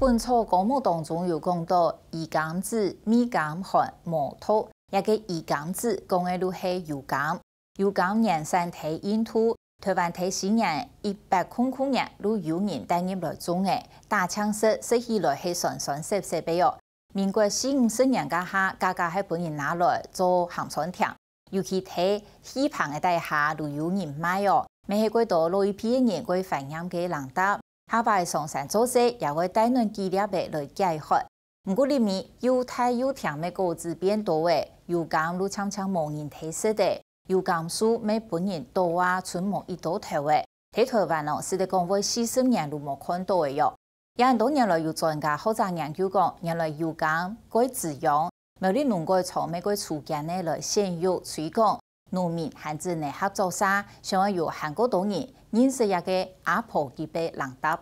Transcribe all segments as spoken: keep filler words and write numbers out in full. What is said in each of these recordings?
本草綱目當中有講到，魚甘子、味甘寒、無毒，這个魚甘子講个就係油甘。油甘原產在印度，台灣在西元一八空空年就有人帶入來種个，打淨食，食起來係酸酸澀澀个哦。民國四五十年該下，價格還分人拿來做鹹酸甜，尤其在戲棚个底下就有人賣哦，乜係過多老一輩个人過懷念个零嗒。下擺上山做事，也會帶等幾粒仔來解渴。毋過這味又大又甜个果子變多咧，油甘就漸漸無人在食咧，油甘樹乜分人倒啊，賰無幾多頭咧。在台灣哦，實在講會四十年就無看到咧喲。也恁多年來有專家學者研究講，原來油甘過滋養，苗栗農改場乜過初間仔來選育推廣，農民還真个合作社，想愛有還過多人認識這个阿婆級个零嗒。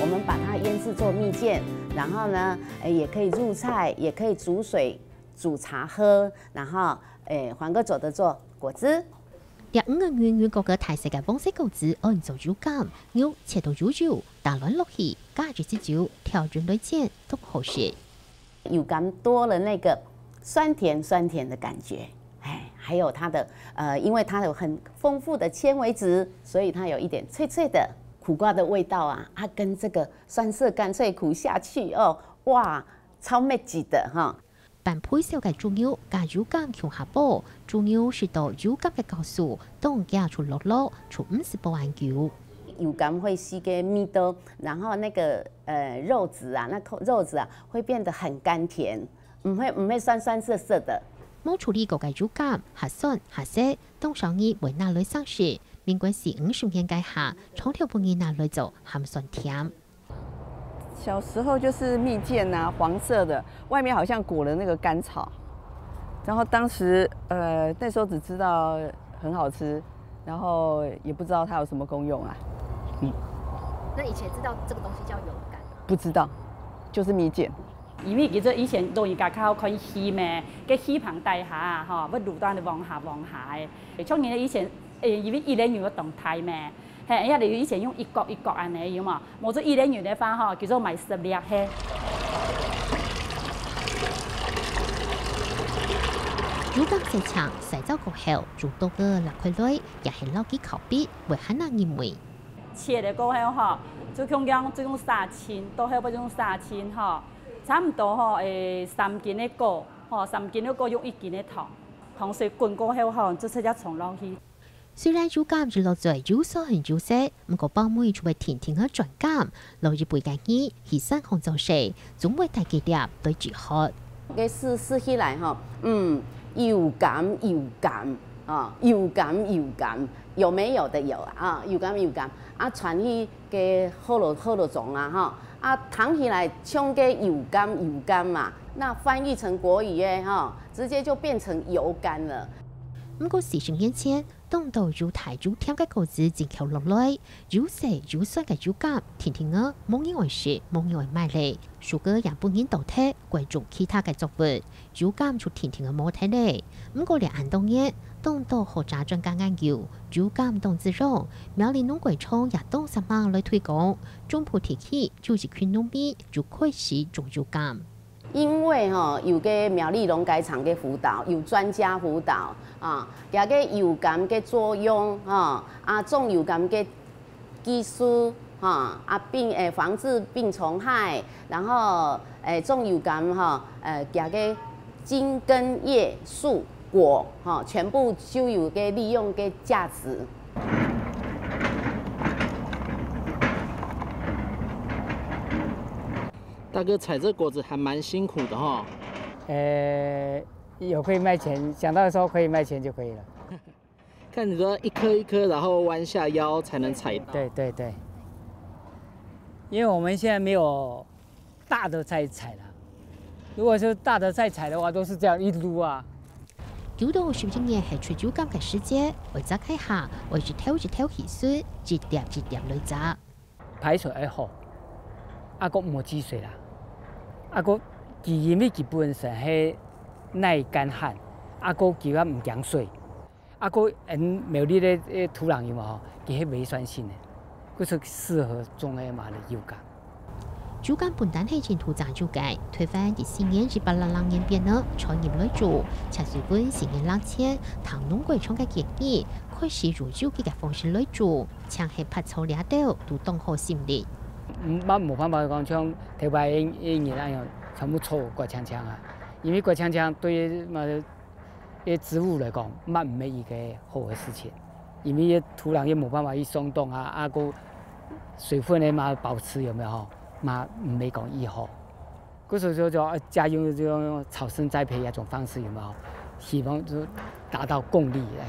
我们把它腌制做蜜餞，然后呢，诶，也可以入菜，也可以煮水煮茶喝，然后诶，黄哥走的做果汁。這五个圓圓个个大細个黃色果子，安做油甘，肉切到幼幼，打卵落去，加一息酒，調勻來煎，當好食。油甘多了那个酸甜酸甜的感觉，哎，还有它的呃，因为它有很丰富的纤维质，所以它有一点脆脆的苦瓜的味道啊，它跟这个酸涩甘脆苦下去哦，哇，超 match 的哈。 半焙燒个豬肉加油甘共下煲，豬肉食到油甘个酵素，當遽就落落，就毋使煲恁久。油甘會吸个味道，然後那個呃肉質啊，那口肉質啊會變得很甘甜，毋會毋會酸酸澀澀的。無處理過个油甘，還酸還澀，當少人會拿來生食。民國四五十年該下，常常分人拿來做鹹酸甜。 小时候就是蜜饯啊，黄色的，外面好像裹了那个甘草，然后当时呃那时候只知道很好吃，然后也不知道它有什么功用啊。那以前知道这个东西叫油甘吗？不知道，就是蜜饯。因为其实以前老人家较好看戏咩，个戏棚底下啊，吼，要路段的望下望下的。像人以前，诶，因为一人有个动态咩，嘿，遐个以前用一角一角安尼有无？ 無做一人份个話吼，叫做買十粒嘿。油甘洗淨，洗燥過後，用刀仔搦開來，也係摎佢敲必，會較難入味。切了過後吼，就強強就用殺青，到後尾用殺青吼，差毋多吼，誒，三斤个果，吼，三斤个果用一斤个糖，糖水滾過後吼，就直接沖落去。 雖然油甘一落嘴又酸又澀，毋過包尾就會定定仔轉甘，摎一杯个熱去山空做事，總會帶幾粒來止渴。該試試起來吼，嗯，油甘油甘啊，油甘油甘，有沒有的有啊，油甘油甘啊，傳去該河洛河洛莊啊吼，啊，聽起來像該油甘油甘嘛，那翻譯成國語誒吼，直接就變成油甘了。毋過四十年前， 當多又大又甜个果子正剾落來，又澀又酸个油甘，定定仔無人愛食，無人愛買咧。樹哥也分人倒忒，改種其他个作物，油甘就定定仔無忒咧。毋過這恁多年，當多學者專家研究，油甘當滋養，苗栗農改場也當煞猛來推廣，中部地區就一群農民就開始種油甘。 因為吼，有个苗栗農改場个輔導，有專家輔導啊，這个油甘个作用吼，啊，種油甘个技術吼，啊，病，誒，防治病蟲害，然後，誒，種油甘吼，呃，這个莖根葉樹果吼，全部就有个利用个價值。 大哥採這果子還蠻辛苦的哈。呃，有可以賣錢，想到說可以賣錢就可以了。看你說一顆一顆，然後彎下腰才能採到。對對對，因為我們現在沒有大的在採了。如果是大的在採的話，都是這樣一擼啊。堵到十一月係出酒柑个時節，愛摘个下，愛一頭一頭去巡，一粒一粒來摘。排水愛好，啊，閣莫積水啦，啊，閣佢因為佢本身係耐乾旱，啊，閣佢也毋驚水，啊，閣恁苗栗个，呃，土壤有無吼，佢係微酸性个，故所適合種个嘛个酒柑。 酒柑本旦係印度雜種个，臺灣在西元一八六六年邊仔傳入來做，且隨分西元六千，聽農改場个建議，開始用有機个方式來做，淨係白醋這兜都當好心理。嗯，嘛無辦法講像頭擺个，个人恁樣，全部醋刮淨淨啊，因為刮淨淨對嘛 个植物來講，嘛毋係一個好个事情，因為个土壤也無辦法去鬆動啊，啊，个水分个嘛保持有無吼，嘛毋係講異好。故所就，就，呃，加用這種草生栽培這種方式有無吼？希望就達到共利哎。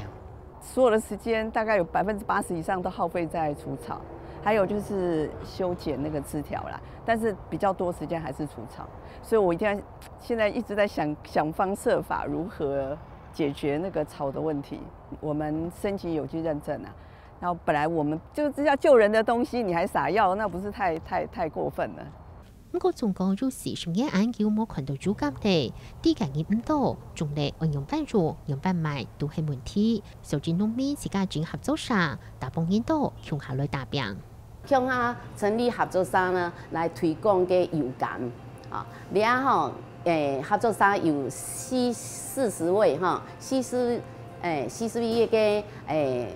所有的時間大概有百分之八十以上都耗費在除草，還有就是修剪那個枝條啦，但是比較多時間還是除草，所以我一定要，現在一直在想，想方設法如何解決那個草的問題。我們申請有機認證啊，然後本來我們就知道救人的東西，你還撒藥，那不是太，太，太過分了？毋過總共有四十年恁久無看到酒柑咧，知个人毋多，種類愛仰般種、仰般賣都係問題。所以農民自家整合作社，打幫人到共下來打拚。 共下成立合作社呢，來推廣个油柑。啊，這下吼，誒，合作社有四，四十位哈，四十，誒，四十位个，誒，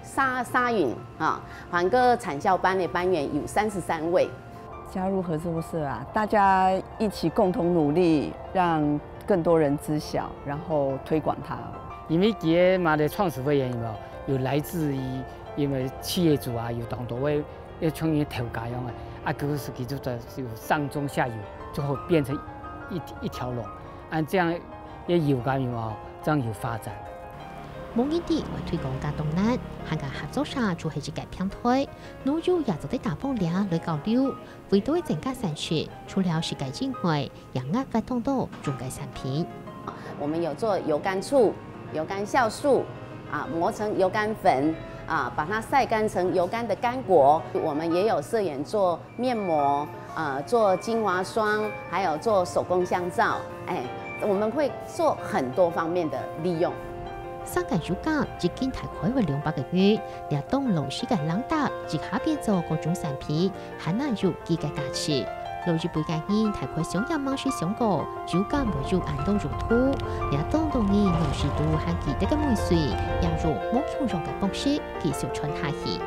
社，社員哈，還過產銷班个班員有三十三位。加入合作社啊，大家一起共同努力，讓更多人知曉，然後推廣它。因為佢个嘛个創始會員有無有，有來自於，因為企業主啊，有當多位 要像个頭家樣个，啊，佢自己就在，有上中下游，最後變成一，一條龍。啊，這樣个油柑有無吼，這樣有發展。無人知愛推廣到當難，還過合作社就係一個平台，農友也做得打幫這來交流，為著愛增加產值，除了食个以外， 也愛發展到種个產品。我們有做油柑醋、油柑酵素，啊，磨成油柑粉，啊，把它曬乾成油柑的乾果。我們也有社員做面膜，啊，做精華霜，還有做手工香皂。哎，我們會做很多方面的利用。生个油柑已經大概有兩百個月，這當老實个冷凍，一下變做各種產品， 還恁有佢个價值。老一輩个人大概想也吂試想過，酒柑會有恁多用途。這當多人老實都還記得个味緒，也用無共樣个方式繼續傳下去。